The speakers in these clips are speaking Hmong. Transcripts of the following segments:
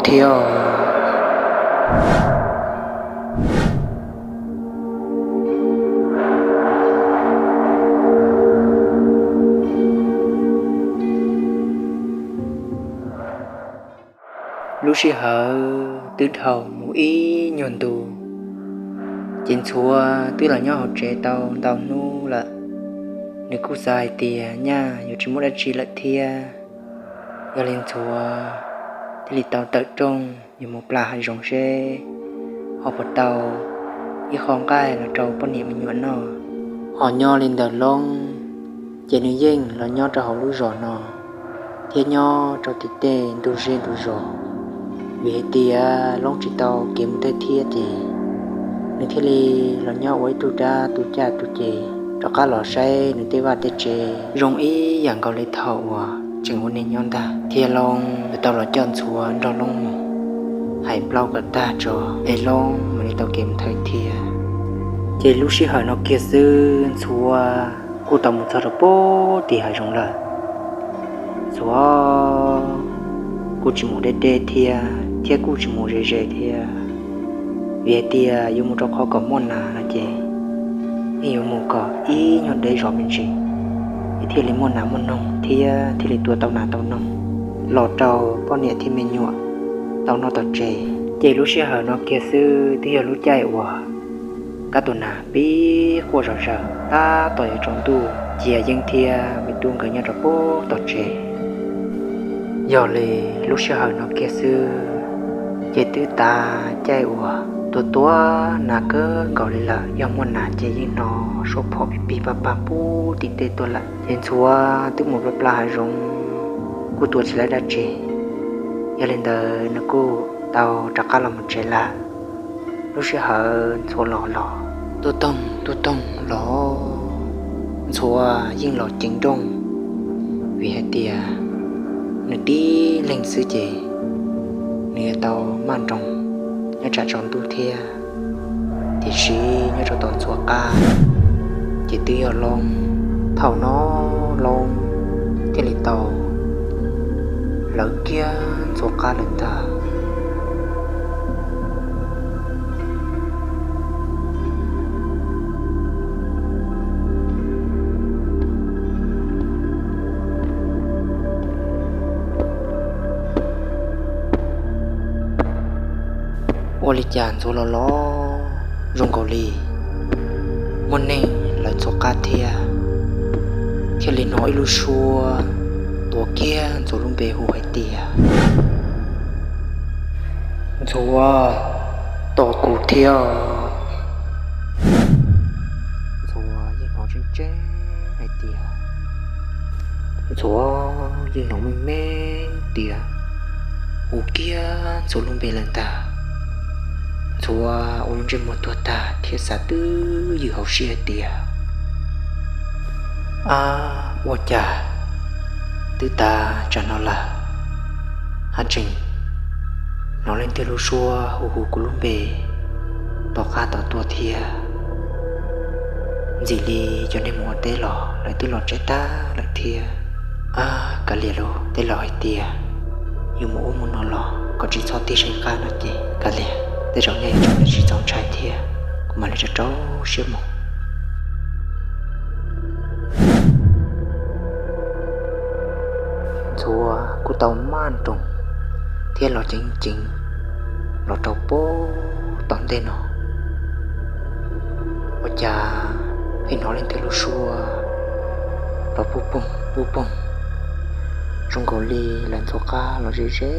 thiab. Lub sij hawm twb dhau mus ib nyuag ntu, ces Ntxhuav twb los nyob hauv tsev tau ntau hnub lawm. Nws kuj xav hais tias nyaj yuav tsis muaj dab tsi lawm thiab. Yog li Ntxhuav thiaj li tau tawm rooj yuav mus plas hav zoov seb ho puas tau ib qho nqaij los rau poj niam me nyuam noj. Ho nyob li ntawm Loob, ces nws yeej los nyob rau hauv lub zos no thiab nyob rau tim tej ntug zej ntug zos, vim hais tias Loob tsis tau kev mus tej thiab ces nws thiaj li los nyob ua ib tug dab tu caj tu ces rov qab los saib nws tej vaj tej tsev zoo ib yam nkaus li thaum uas tseem ua neeg nyob ntag. Thiab Loob yuav tau los coj Ntxhuav nrog Loob mus hais plaub kom tag tso es Loob mam li tau kev mus thawj thiab. Ces lub sij hawm no kiag xwb Ntxhuav kuj tau mus txog rau pem tim hav zoov lawm. Ntxhuav kuj tsis mus deb deb thiab, thiab kuj tsis mus ze ze thiab, vim hais tias yuav mus rau qhov kom muaj nas no ces yeej yuav mus kom ib nyuag deb zos me ntsis, es thiaj li muaj nas muaj noog thiab thiaj li tua tau nas tau noog los rau poj niam thiab me nyuam tau noj tau tseg. Ces lub sij hawm no kiag xwb twb yog lub caij uas kab tua nas pib quaj zom zaws tab tom yuav tsaus ntuj, cia yeeb thiab me tub nkawd nyob rau pem tom tsev. Yog li lub sij hawm no kiag xwb, ces twb tav caij uas tua tua nas kawg nkaus li lawm, yog muaj nas ces yeej hnov suab phom pig pig pag pag puag tim tej tuaj lawm. Ces Ntxhuav twb mus plas plas hav zoov kuj tua tsis tau dab tsi, yog li ntawd nws kuj tau rov qab los mus tsev lawm. Lub sij hawm Ntxhuav los los, tuaj toog tuaj toog los, Ntxhuav yeej los ceev nrooj, vim hais tias nws tib leeg xwb ces nws yuav tau maj nroos nyob tsam tsaus ntuj thiab. Tiam sis nyob rau tom Ntxhuav qab, ces twb yog Loob. Thaum no Loob thiaj li tau lawv kiag Ntxhuav qab lawm ntag. Ua li cas Ntxhuav los los zoo nkaus li muaj neeg lawv Ntxhuav qab thiab, thiaj li hnov ib lub suab tuav kiag Ntxhuav lub npe hu hais tias, Ntxhuav, tos kuv thiab. Ntxhuav yeej hnov tseeb tseeb hais tias, Ntxhuav yeej hnov meej meej tias hu kiag Ntxhuav lub npe lawm ntag. Ntxhuav ua lub ntsej muag tuag tag thiab xav twj ywm hauv siab hais tias, Ab, ua cas twb tav tsam no lawm, haj tseem hnov leej twg lub suab hu hu kuv lub npe tom qab tom tuaj thiab. Ntxim li cov neeg mus ua teb los lawv twb los tsev tag lawm thiab. Ab, kav liam lauj, tej laus hais tias yus mus ub mus no los kom tsis txhob tig saib qab no ces kav liam, tej zaum nyaj yuav tsum tsis txaus ntshai thiab, kuv mam li rau rau siab mus. Ntxhuav kuj tau maj nroos thiab los ceev ceev los rau pem tom ntej no, ua cas pheej hnov leej twg lub suab los puj poog puj poog, zoo nkaus li lawv Ntxhuav qab los ze ze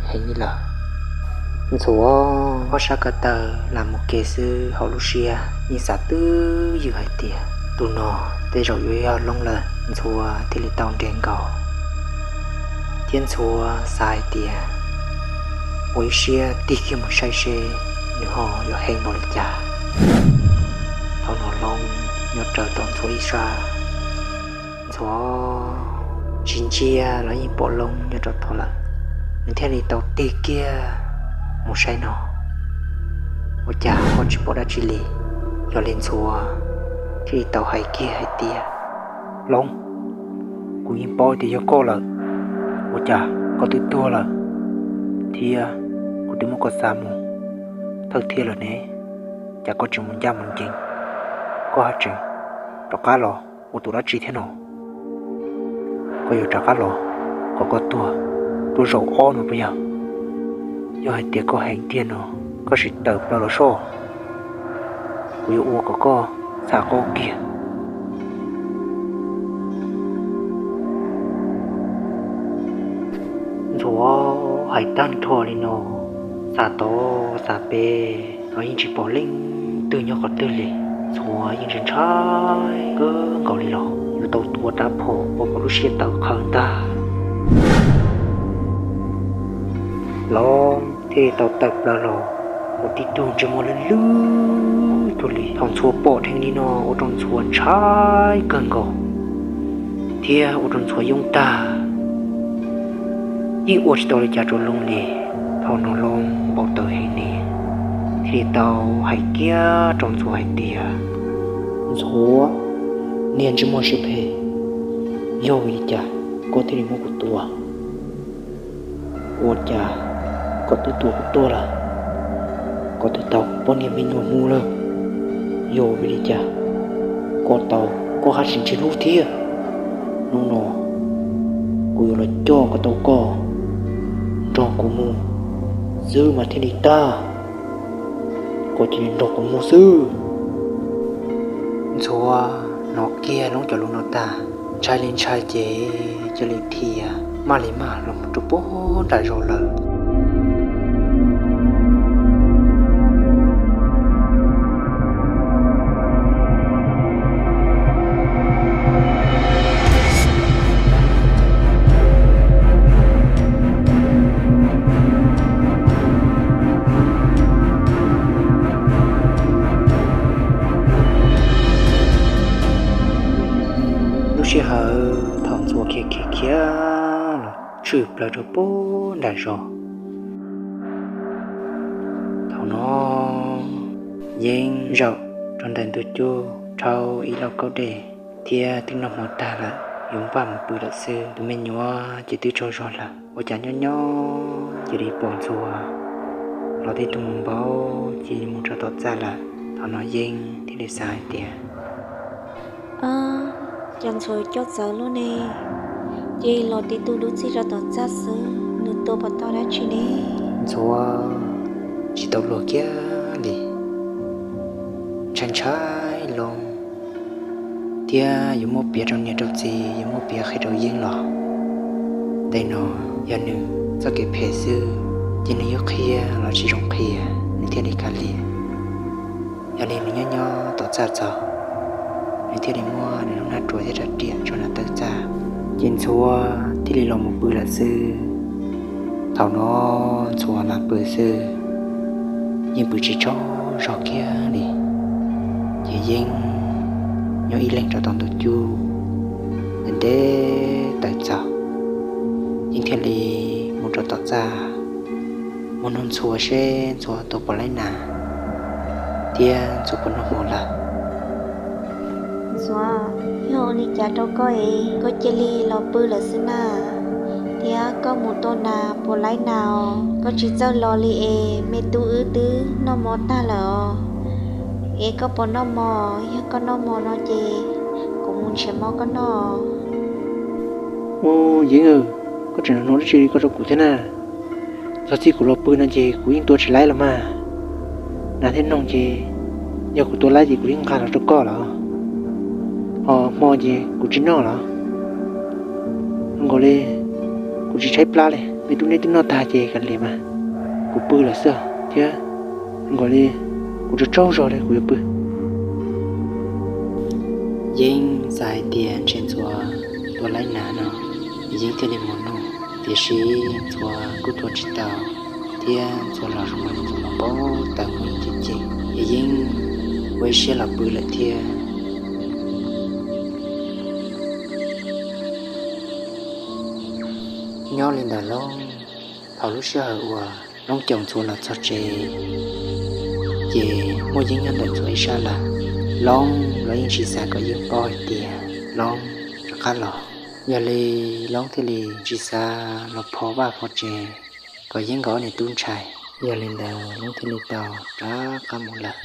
heev li lawm. Ntxhuav ob sab ko taw lam mus ke xwb, hauv lub siab yeej xav twj ywm hais tias tus no tej zaum yuav yog Loob lawm. Ntxhuav thiaj li tau nres nkaus thiab Ntxhuav xav hais tias ua ib siab tig kiag mus saib seb nws ho yuav heev npaum li cas. Thaum no Loob nyob raws tom Ntxhuav ib sab. Ntxhuav tsis ntsia los yeej pom Loob nyob rau tod lawm, nws thiaj li tau tig kiag mus saib no, ua cas ho tsis pom dab tsi li. Yog li Ntxhuav thiaj li tau hais kiag hais tias, Loob, kuv yeej paub tias yog koj lawm, ua cas koj twb tuag lawm thiab? twb muab koj xa mus thawj thiab lawm ne, cas koj tsis mus ncaj mus ncees, koj haj tseem rov qab los ua tus dab tsi thiab no? Koj yuav rov qab los kom koj tuag rau zaum ob no puas yog? Yog hais tias koj heev tiag no, koj sim tawm plaws los soj, kuv yuav ua kom koj txhav qab kiag. Ntxhuav hais tag nrho li no, xav tod xav pem los yeej tsis pom leej twg nyob qhov twg li. Ntxhuav yeej ntshai ntshai kawg nkaus li los yuav tau tua rab phom ua kom lub siab tawv qhawv ntag. Loob thiaj li tau tawm plaws los ua tib tug ntsej muag lwj lwj tug li. Thaum Ntxhuav pom dheev li no ua rau Ntxhuav ntshai kawg nkaus thiab ua rau Ntxhuav yooj tag, yeej ua tsis tau li cas rau Loob li. Thaum no Loob npau taws heev li, thiaj li tau hais kiag rau Ntxhuav hais tias, Ntxhuav, niag ntsej muag siab phem, yog vim li cas koj thiaj li muab kuv tua? Ua cas koj twb tua kuv tuag lawm, koj twb tau kuv poj niam me nyuam mus lawm, yog vim li cas koj tau, koj haj tsis ntseeg hlub thiab? Hnub no kuv yuav los coj kom tau koj nrog kuv mus xwb mas thiaj li tag. Koj cia li nrog kuv mus xwb. Ntxhuav hnov kiag Loob cov lus no tag, ntshai li ntshai ces cia li dhia maj li maj los rau puag nram zos lawm. Lub sij hawm thaum Ntxhuav khiav khiav khiav los tshwm plaws rau puag nram zos, thaum no Yeeb zaum rau ntawm ntug cub rhaub ib lauj kaub dej thiab twb noj hmo tag lawm, yuav npaj mus pw lawm xwb. Tus me nyuam ces twb tsaug zog lawm, ua cas nyob nyob cia li pom Ntxhuav los tib tug mus npaum ces mus rau tom txaj lawm. Thaum no Yeeb thiaj li xav hais tias, Ab, cas Ntxhuav coj txawv luaj ne, ces los tib tug dub txij rau tom txaj xwb, nws tua puas tau dab tsi ne? Ntxhuav tsis tau luag kiag li, ntshai ntshai Loob thiab yuav muab piav rau niam rau txiv, yuav muab piav qhia rau Yeeb los tej no yog nws txoj kev phem xwb, ces nws yuav qhia los tsis zoo qhia, nws thiaj li kav liam. Yog li nws nyob nyob tom txaj txog, nws thiaj li muab nws lub hnab ruas thiab rab riam tso nram tawm txaj, ces Ntxhuav thiaj li los mus pw lawm xwb. Thaum no Ntxhuav lam pw xwb, yeej pw tsis tsaug zog kiag li. Ces Yeeb nyob ib leeg rau tom ntug cub ntev ntev tawm txog, Yeeb thiaj li mus rau tom txaj mus nug Ntxhuav seb Ntxhuav tua puas laib nas thiab Ntxhuav puas noj hmo lawm. Ntxhuav, yog ua li cas rau koj es koj cia li los pw lawm xwb na? Thiab koj mus tua nas puas laib nas os, koj tsis txawj los li es me tub wb twb noj hmo tag lawm os. Es koj puas noj hmo? Yog koj noj hmo no ces kuv mus nrhiav mov koj noj. Ub, Yeeb, koj tseem hnov dab tsi li koj rau kuv thiab na? Txog txij kuv los pw no ces kuv yeej tua tsis laib los mas. Nas thiab noog ces yog kuv tua laib ces kuv yeej nqa los rau koj los, ho hmo ces kuv tsis noj los? Zoo nkaus li kuv tsis tshaib plab li, me tub neb twb noj tag ces kav liam mas, kuv pw lawm xwb thiab. Zoo nkaus li kuv tsaug tsaug zog li, kuv yuav pw. Yeeb xav hais tias ntshe Ntxhuav tua laib nas no, Yeeb thiaj li mus nug, tiam sis Ntxhuav kuj tua tsis tau, thiab Ntxhuav los zoo li Ntxhuav los npau taws mus ib ceg ceg, ces Yeeb ua ib siab los pw lawm thiab. Nyob li ntawd Loob, thaum lub sij hawm uas Loob caum Ntxhuav los txog tsev, ces muaj Yeeb nyob ntawm Ntxhuav ib sab lawm. Loob los yeej tsis xav kom Yeeb paub hais tias Loob rov qab los. Yog li Loob thiaj li tsis xav los phov vaj phov tsev kom Yeeb nkawd ob niam tub ntshai. Yog li ntawd Loob thiaj li tau rov qab mus lawm.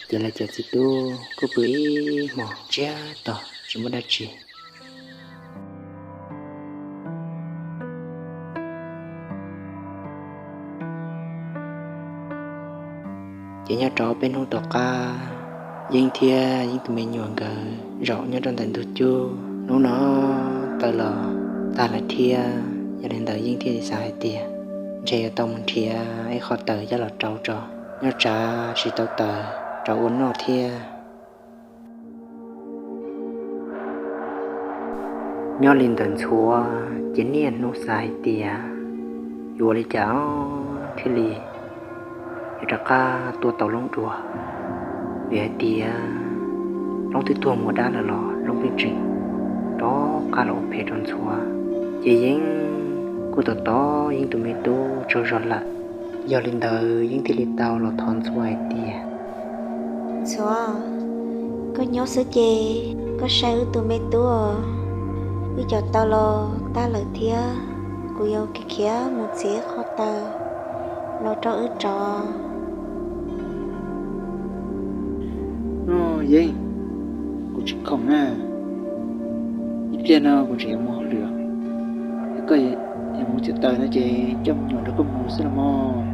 Ces lawv cov txiv tub kuj pw ib hmos tsiab to tsis muaj dab tsi. Ces nyob rau peb hnub tom qab, Yeeb thiab Yeeb tus me nyuam nkawd zaum nyob rau ntawm ntug cub. Hnub no taw los tag lawm thiab, yog li ntawd Yeeb thiaj li xav hais tias ntshe yuav tau mus nrhiav ib qho taws coj los rau tso, nyob tsam tsis tau taws rau ua noj thiab. Nyob li ntawd Ntxhuav ces niaj hnub xav hais tias yuav ua li cas thiaj li yuav rov qab tua tau Loob dua, vim hais tias Loob twb tuag mus dab lawm los Loob pheej tseem rov qab los ua phem rau Ntxhuav. Ces Yeeb kuj tos tos Yeeb tus me tub tsaug zog lawm, yog li ntawd Yeeb thiaj li tau los thov Ntxhuav hais tias, Ntxhuav, koj nyob xwb ces koj saib wb tus me tub os, wb cov taws los tag lawm thiab, kuv yuav khiav mus txiav qho taws los rau wb rov. Yeeb, kuv tsis khoom na, ib pliag no kuv tseem yuav mus hauj lwm. Koj yuav mus txiav taws no ces coj me nyuam nrog koj mus xwb los mas.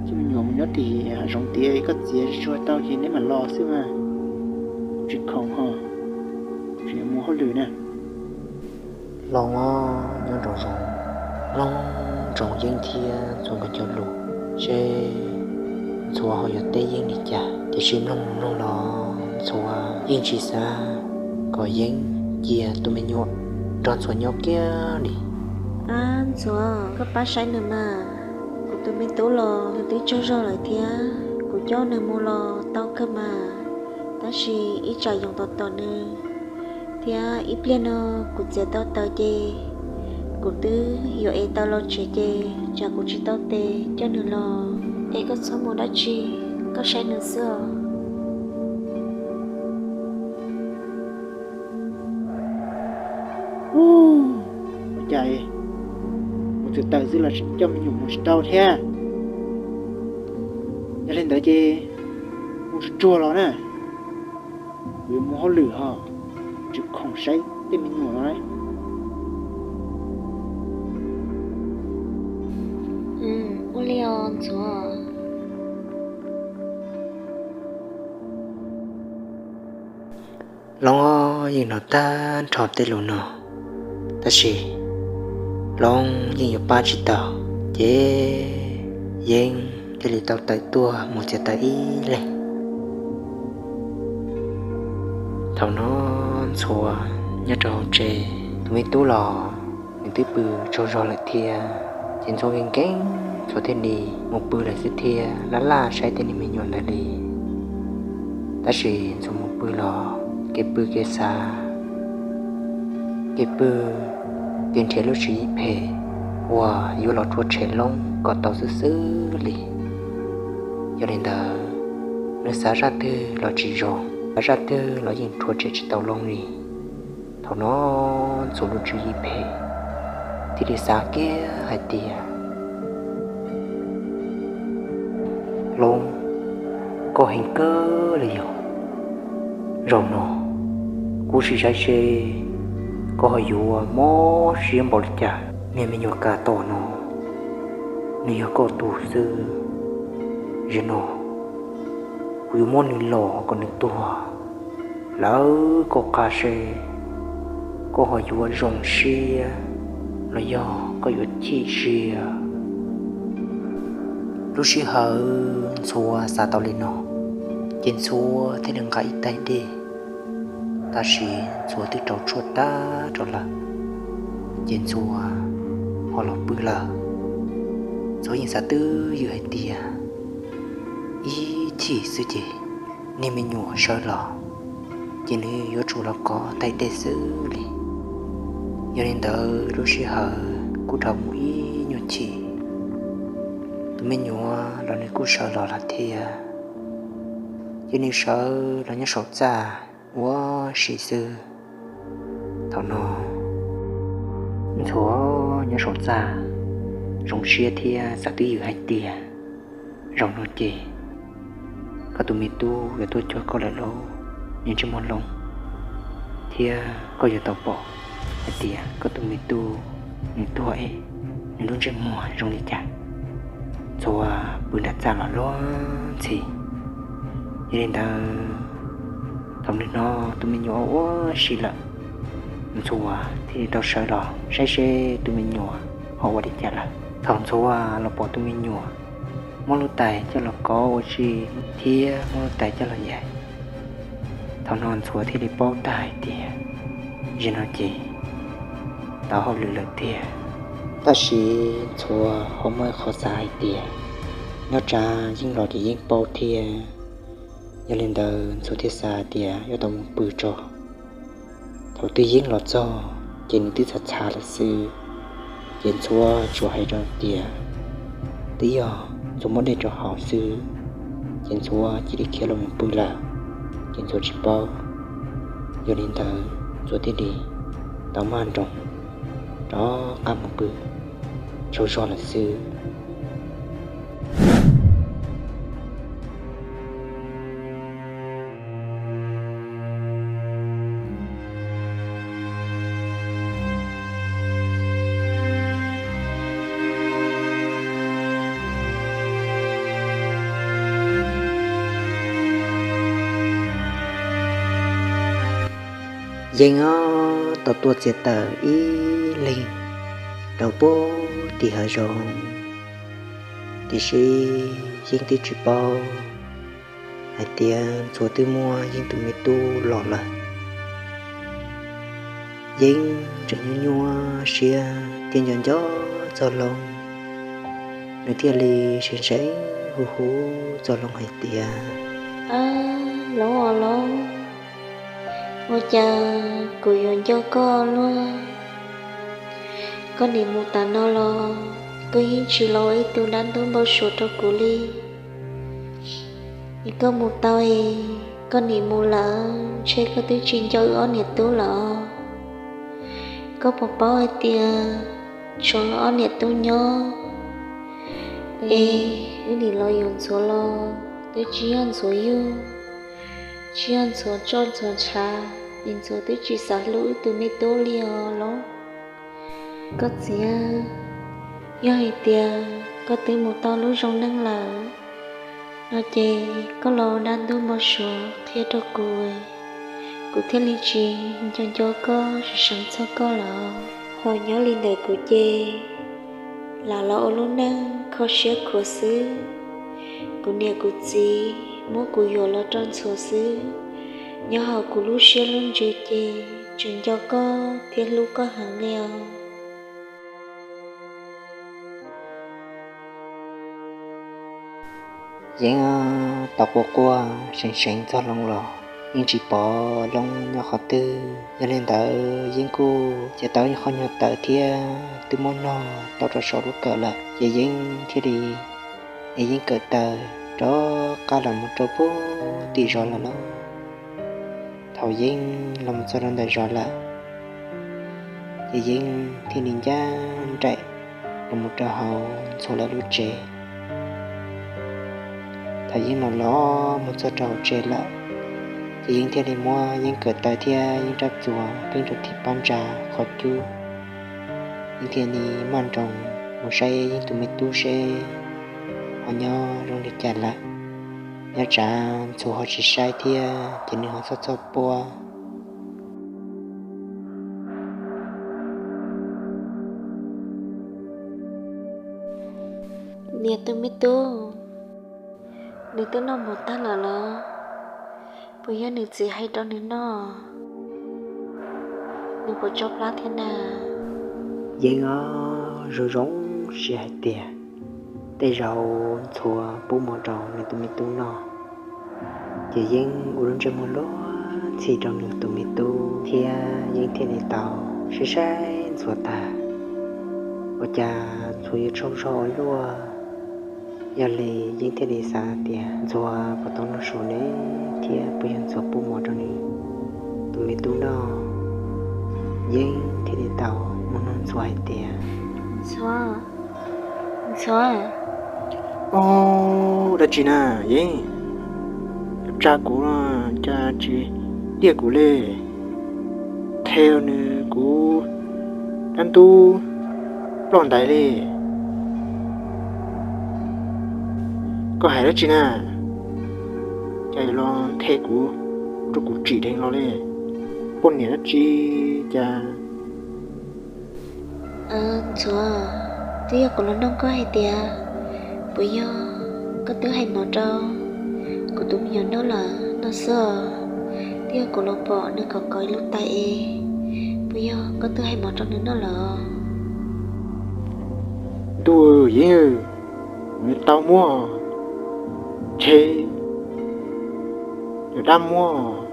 Coj me nyuam mus nyob tim hav zoov tiav, koj txiav tsuag tau ces neb mam los xwb mas. Kuv tsis khoom ho, kuv tseem yuav mus hauj lwm na. Loob nyob nraum zoov, Loob ntsoov Yeeb thiab Ntxhuav nkawd cov lus, seb Ntxhuav ho yuav teb Yeeb li cas. Tiam sis mloog mloog los Ntxhuav yeej tsis xav kom Yeeb cia tus me nyuam nrog Ntxhuav nyob kiag li. Ab Ntxhuav, koj pab saib nws mas, kuv tus me tub los nws twb tsaug zog lawm thiab, kuv coj nws mus los tau kawg mas, tab sis ib tsam yoov tom tom nws thiab ib pliag no kuv txiav tau taws ces kuv twb yuav ev taws los tsev ces tsam kuv tsis tau tes coj nws los. Es koj txhob mus dab tsi, koj saib nws xwb os. Ua cas mus txiav taws xwb los coj me nyuam mus tsis tau thiab? Yog li ntawd ces mus tsuag tsuag los na, kuv yuav mus hauj lwm ho, tsis khoom saib tej me nyuam no. Ua li os Ntxhuav. Loob yeej hnov tag nrho tej lus no, tab sis Loob yeej yuav pab tsis tau, ces Yeeb thiaj li tau tawm tuaj mus txiav taws ib leeg. Thaum no Ntxhuav nyob rau hauv tsev, tus me tub los nws twb pw tsaug zog lawm thiab, ces Ntxhuav nkees nkees Ntxhuav thiaj li mus pw lawm xwb thiab, laj laj saib tej niag me nyuam ntawd li. Tab sis Ntxhuav mus pw los kev pw kev xav, kev pw kev nrhiav lub tswv yim phem uas yuav los rhuav tshem Loob kom tau xwb xwb li. Yog li ntawd, nws xav zaj twg los tsis zoo, xav zaj twg los yeej rhuav tshem tsis tau Loob li. Thaum no Ntxhuav lub tswv yim phem thiaj li xav kiag hais tias, Loob, koj heev kawg li yog, zaum no kuv sim saib seb koj ho yuav mob siab npaum li cas. Niag me nyuam Kas Tom no nws yog koj tus xwb, zaum no kuv yuav muab nws lom kom nws tuag lawv koj qab seb koj ho yuav zoo siab los yog koj yuav chim siab. Lub sij hawm Ntxhuav xav tau li no, ces Ntxhuav thiaj li nqa ib tais dej, tab sis Ntxhuav twb rau tshuaj tag rau lawm, ces Ntxhuav ho los pw lawm. Ntxhuav yeej xav twj ywm hais tias ib chim xwb ces niag me nyuam sawv los, ces nws yuav tsum los kov tais dej xwb li. Yog li ntawd lub sij hawm kuj dhau mus ib nyuag chim, tus me nyuam los nws kuj sawv los lawm thiab, ces nws sawv los nyob saum txaj ua si xwb. Thaum no Ntxhuav nyob saum txaj zoo siab thiab xav twj ywm hais tias Zaum no ces koj tus me tub yuav tuaj cuag koj lawm lauj, nws ntsej muag loo, thiab koj yuav tau pom hais tias koj tus me tub nws tuag es nws lub ntsej muag zoo li cas. Ntxhuav pw nram txaj los luag ntxhi. Yog li ntawd, thaum nws hnov tus me nyuam ua si lawm, Ntxhuav thiaj li tau sawv los saib seb tus me nyuam ho ua li cas lawm. Thaum Ntxhuav los pom tus me nyuam, muab lub tais coj los kov ua si thiab muab lub tais coj los yaig. Thaum no Ntxhuav thiaj li paub tag hais tias, zaum no ces tau hauj lwm lawm tiag. Tab sis Ntxhuav ho muaj qhov xav hais tias, nyob tsam Yeeb los ces Yeeb paub thiab. Yog li ntawd Ntxhuav thiaj xav hais tias yuav tau mus pw tso. Thaum twg Yeeb los txog ces nws twb txhav txhav lawm xwb. Ces Ntxhuav tsuas hais rau tias, twb yog Ntxhuav muab dej rau haus xwb. Ces Ntxhuav cia li khiav los mus pw lawm, ces Ntxhuav tsis paub. Yog li ntawd Ntxhuav thiaj li tau maj nroos rov qab mus pw tsaug zog lawm xwb. Yeeb tau tuaj txiav taws ib leeg rau puag tim hav zoov, tiam sis Yeeb twb tsis paub hais tias Ntxhuav twb muab Yeeb tus me tub los lawm. Yeeb tseem nyuaj nyuaj siab thiab nco nco txoj hloov, nws thiaj li seev seev hu hu txoj hloov hais tias, Ab, Hloov os Hloov, ua cas kuv yuav nco koj luaj? Koj nim mus tas no los koj yeej tsis los ib tug dab ntub npau suav rau kuv li. Es koj mus tau es koj nim mus lawm, ntshe koj twb tsis nco wb ob niam tub lawm os. Koj puas paub hais tias tshuav wb ob niam tub nyob es wb nim los yuav Ntxhuav los twb tsis yog Ntxhuav yug, tsis yog Ntxhuav tso Ntxhuav ntshav, es Ntxhuav twb tsis xav hlub wb tus me tub li os Hloov. Koj txiv, yog hais tias koj twb mus tau lub zoo neej lawm no ces koj los ua dab ntub npau suav qhia rau kuv, kuv thiaj li tsis nco nco koj, tsis seev txog koj lawm. Ho nyob li ntawm kuv ces lam los ua lub neej kho siab khuav xwb. Kuv niam kuv txiv muab kuv yuam los rau Ntxhuav xwb. Nyob hauv kuv lub siab lub ntsws ces tseem nco koj thiab hlub koj heev li os. Yeeb tau quaj quaj seev seev txog loo los yeej tsis pom Loob nyob qhov twg. Yog li ntawd Yeeb kuj txiav tau ib qho nyuag taws thiab twb muab nog tau rau saum lub kawm lawm, ces Yeeb thiaj li, es Yeeb kawm taws rov qab los mus rau puag tim zos lawm lauj. Thaum Yeeb los mus txog rau ntawm zos lawm, ces Yeeb thiaj li ncaj nraim los mus rau hauv Ntxhuav lawv lub tsev. Thaum Yeeb los los mus txog rau hauv tsev lawm, ces Yeeb thiaj li muab Yeeb kawm taws thiab Yeeb rab txuas pheeb rau tim pab ntsa qhov cub. Yeeb thiaj li maj nroos mus saib Yeeb tus me tub seb ho nyob zoo li cas lawm. Nyob tsam Ntxhuav ho tsis saib thiab ces nws ho txhob txhob puab. Niam, tus me tub, nws twb noj mov tag lawm los? Puas yog nws txiv hais rau nws noj? Nws puas tso plab thiab na? Yeeb o, zoo zoo siab hais tias tej zaum Ntxhuav pub mov rau nws tus me tub noj. Ces Yeeb ua lub ntsej muag luag ntxhi rau nws tus me tub thiab Yeeb thiaj li tau saib saib Ntxhuav tag, ua cas Ntxhuav yuav tsaug zog ua luaj. Yog li Yeeb thiaj li xav tias Ntxhuav puas tau noj su ne, thiab puas yog Ntxhuav pub mov rau nws tus me tub noj. Yeeb thiaj li tau mus nug Ntxhuav hais tias, Ntxhuav, Ntxhuav, o, Ua dab tsi na Yeeb? Tsa kuv los cas tsis tiaj kuv li, the los nws kuv dab ntub ploj ntais li. Koj hais dab tsi na? Cas yuav los nthe kuv, rau kuv tsim dheev los li. Poj niam dab tsi cas? Ntxhuav, twb yog kuv los nug koj hais tias puas yog koj twb hais mov rau kuv tus me nyuam noj lawm no xwb os. Twb yog kuv los pom nws kov kov ib lub tais es, puas yog koj twb hais mov rau nws noj lawm? Ntuj, Yeeb, kuv tsis tau muab, ntshe yog dab muab.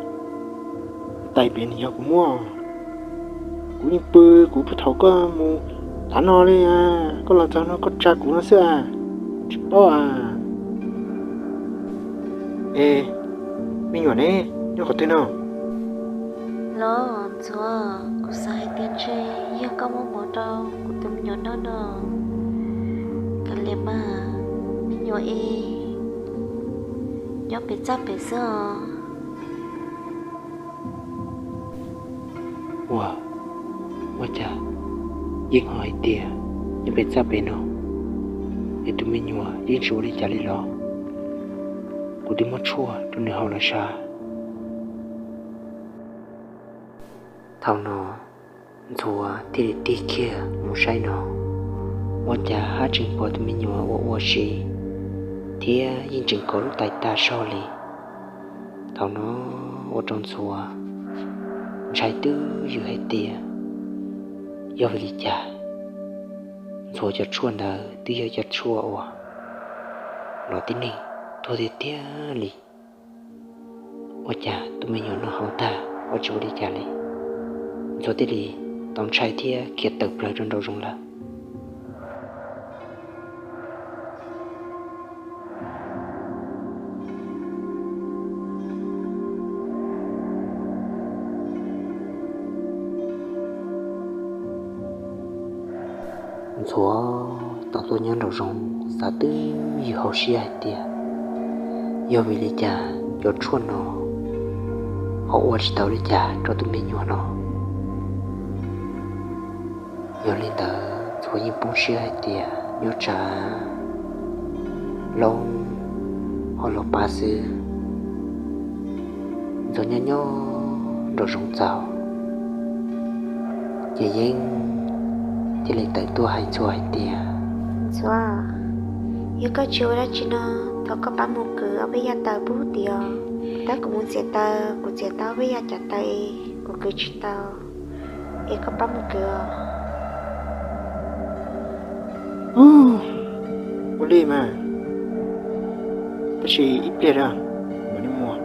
Tais pem nws yog kuv muab. Kuv yeej pw, kuv pw thaum koj mus tav no li. Koj los txog no koj tsa kuv no xwb a, tsis paub a. Es me nyuam ne, nyob qhov twg no? Los Ntxhuav, kuv xav hais tias ntshe yog koj muab mov rau kuv tus me nyuam noj no. Kav liam mas, me nyuam es nyob pem txaj pem xwb os. Ua, ua cas Yeeb ho hais tias nyob pem txaj pem no, es tus me nyuam yeej tsis ua li cas li los? Kuv twb muab tshuaj rau nws haus los sav. Thaum no Ntxhuav thiaj li tig kiag mus saib no, ua cas haj tseem pom tus me nyuam ua ua si thiab yeej tseem kov lub tais tag zog li. Thaum no ua rau Ntxhuav ntshai twb ywm hais tias yog vim li cas Ntxhuav cov tshuaj ntawd twb yog cov tshuaj uas los tib neeg tuag tiag tiag li. Ua cas tus me nyuam no haus tag ua tsis ua li cas li? Ntxhuav thiaj li tau ntshai thiab khiav tawm plaws rau nraum zoov lawm. Ntxhuav tau tuaj nyob nraum zoov xav twb ywm hauv siab hais tias yog vim li cas cov tshuaj no ho ua tsis tau li cas rau tus me nyuam no. Yog li ntawd Ntxhuav yeej poob siab hais tias nyob tsam Loob ho los pab xwb. Ntxhuav nyob nyob nraum zoov txaus, ces Yeeb thiaj li tawm tuaj hais Ntxhuav hais tias, Ntxhuav, yog koj tsis ua dab tsi no, thov koj pab mus kwv ob peb yav taws pub tim os. Tab kuv mus txiav taws, kuv txiav tau ob peb yav cav taws es kuv kwv tsis tau, es koj pab mus kwv os. Ua li mas, tab sis ib pliag da, mam li mus.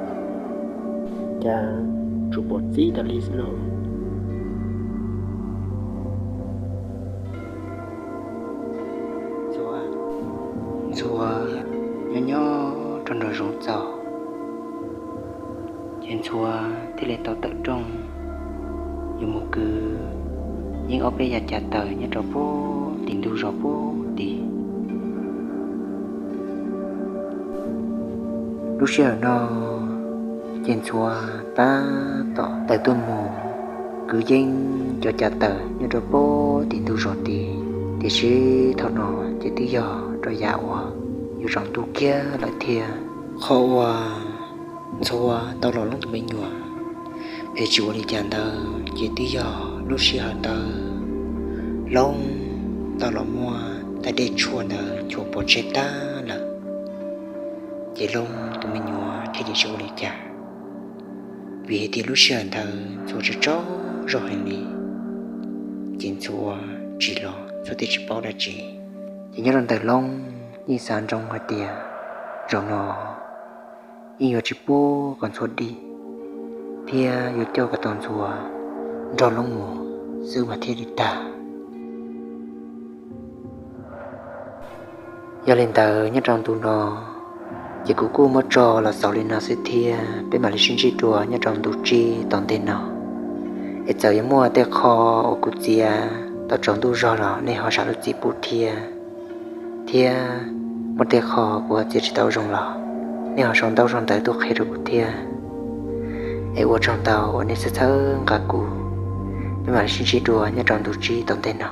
Cas tsuas pom txib tas li xwb lauj. Ntxhuav nyob nyob rau nraum zoov txaus, ces Ntxhuav thiaj li tau tawm rooj yuav mus kwv Yeeb ob peb yav cav taws nyob rau puag tim ntug zos puag tim. Lub sij hawm no ces Ntxhuav tab tom tawm tuaj mus kwv Yeeb cov cav taws nyob rau puag tim ntug zos tid. Tiam sis thaum no ces twb yog rau yav uas yuav tsaus ntuj kiag lawm thiab. Qhov uas Ntxhuav tau los Loob tus me nyuam es tsis ua li cas ntawd ces twb yog lub sij hawm ntawd Loob tau los muab tais dej tshuaj ntawd nchuav pov tseg tag lawm, ces Loob tus me nyuam thiaj li tsis ua li cas, vim hais tias lub sij hawm ntawd Ntxhuav tsaug tsaug zog heev li, ces Ntxhuav tsis los Ntxhuav thiaj tsis paub dab tsi. Ces nyob rau ntawm Loob yeej xav ntsoov hais tias zaum no yeej yuav tsis pub kom Ntxhuav dim thiab yuav coj kom tau Ntxhuav nrog Loob mus xwb mas thiaj li tag. Yog li ntawd nyob rau ntu no ces kuv kuj muab tso los xaus li no xwb thiab, peb mam li sib ntsib dua nyob rau ntu tsib tom ntej no. Es txawm yuav muaj tej qho uas kuv txiav tau tsaus ntuj zog los nej ho zam lub txim pub thiab, thiab Muaj tej qho kuv txiav tsis tau zoo los nej ho sau ntaub sau ntawv tuaj qhia rau kuv thiab. Es ua tsaug ntau uas nej txhawb txhawb nqa kuv. Peb mam li sib ntsib dua nyob rau ntu tsib tom ntej no.